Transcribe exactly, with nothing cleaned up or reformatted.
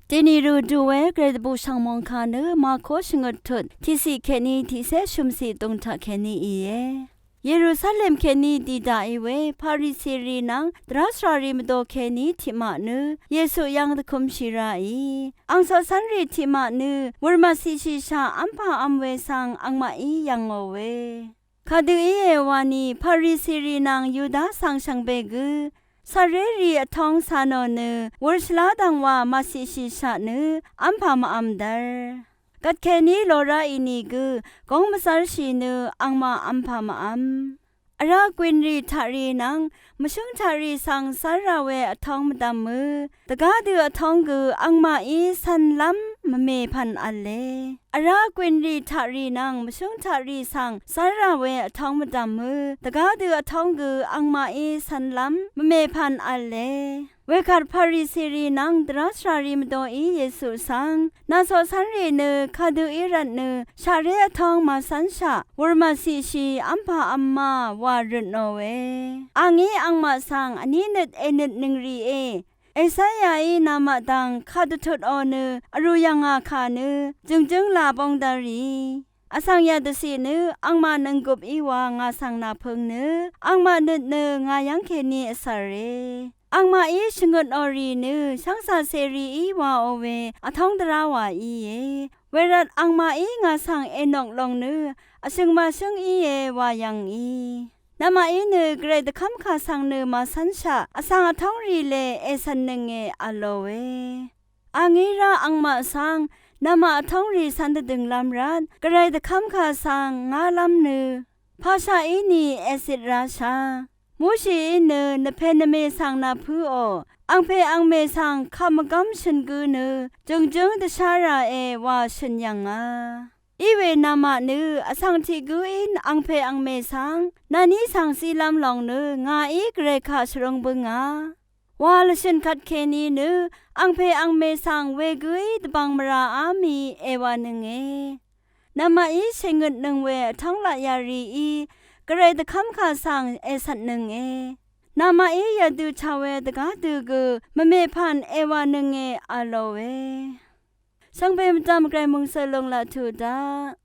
Dènìrù dùwe Gvray dvbùshv̀ng mòngkà nø Màkó shvngøt tut tiqciq kèní tiqcé shø̀mciq dungtaq kèní íe. Yerusalem kèní dì daqì we Parisirì nvng dvrá svràrì mvdò kèní tiqmaq nø Yesu yv́ng dvkø̄mshì ráì. Àng coqcv́nrì tiqmaq nø wur màciqshìshaq v́mpà v̄m we svng angmaqí yv̀ngò we. Kadø íe wani Parisirì nvng Yuda svng shvngbe gø cvtrérì vtóng cà nò nø wur shvlá dv̀ngwà màciqshìshaq nø v́mpà mvv̄m dvr. Gvtkèní lò ráì nìgø góng mvzv́rshì nø angmaq v́mpà mvv̄m. Vrá gwìnrì taqrì nvng mvshǿng taqrì svng cv́rrà we vtóng mvdv̀mø dvgá dø vtóng gø angmaqí cv̄nlv́m mvmèpv̀n v̄le. Vrá gwìnrì taqrì nvng mvshǿng taqrì svng cv́rrà we vtóng mvdv̀mø dvgá dø vtóng gø angmaqí cv̄nlv́m mvmèpv̀n v̄le. Wekvt Parisirì nvng dvrá svràrì mvdòí Yesu svng, nà coqcv́nrì nø kadø í rvtnø shaqré vtóng màcv́nshaq wur màciqshì v́mpà v̄m ma wà røtnò we. Àngí angmaq svng vní nøt ènøtnøng rìé. Esayaí namaq dv̀ng kàdvtutò nø vrù yv̀ngà kà nø jø̀ngjǿng lā bóng dv̄rì. Vsvng yadvciq nø angmaq nønggøp í wa ngà svng nàpø̄ng nø angmaq nøt nø ngà yv́ng kèní vcv̀re. Angmaqí shvngøtò rì nø shv́ngcà cèrìí waò we vtóng dvrá wà íe. Wervt angmaqí ngà svng ènok lòng nø vshø̀ng màshǿng íe wa yv̀ngì. Namaqí nø Gvray dvkv́mkà svng nø màcv́nshaq vsvng vtóng rì lè ècv̀nnønge v̄lòe. Àngí rá angmaq svng namaq vtóng rì cv̄n dvdø̀nglv́m rvt Gvray dvkv́mkà svng ngálv́m nø pàshaq í nì ècit rashà. Mushií nø nvpè nvmè svng nàpǿò. Angpè angmè svng kaq mvgv́m shø̀n gø nø jø̀ngjǿng dvshá ràe wa shø̀n yv̀ngà. Iwe namaq nø vsvng tiq gǿí angpè angmè svng nàní svng zílv́m lòng nø ngàí Gvray kaq shvrúng bǿngà. Wa lvshø̀n kvtkèní nø angpè angmè svng wegǿí dvbvng mvràá mì èwànønge. Namaqí shèngøtnøng we vtóng laq yarìí Gvray dvkv́mkà svng ècv̀tnønge. Namaqí yadø taq we dvgá dø gø mvmèpv̀n èwànønge v̄lòe. Shvngbe mvdv̀m Gvray mòngsø lung laq tuq daq.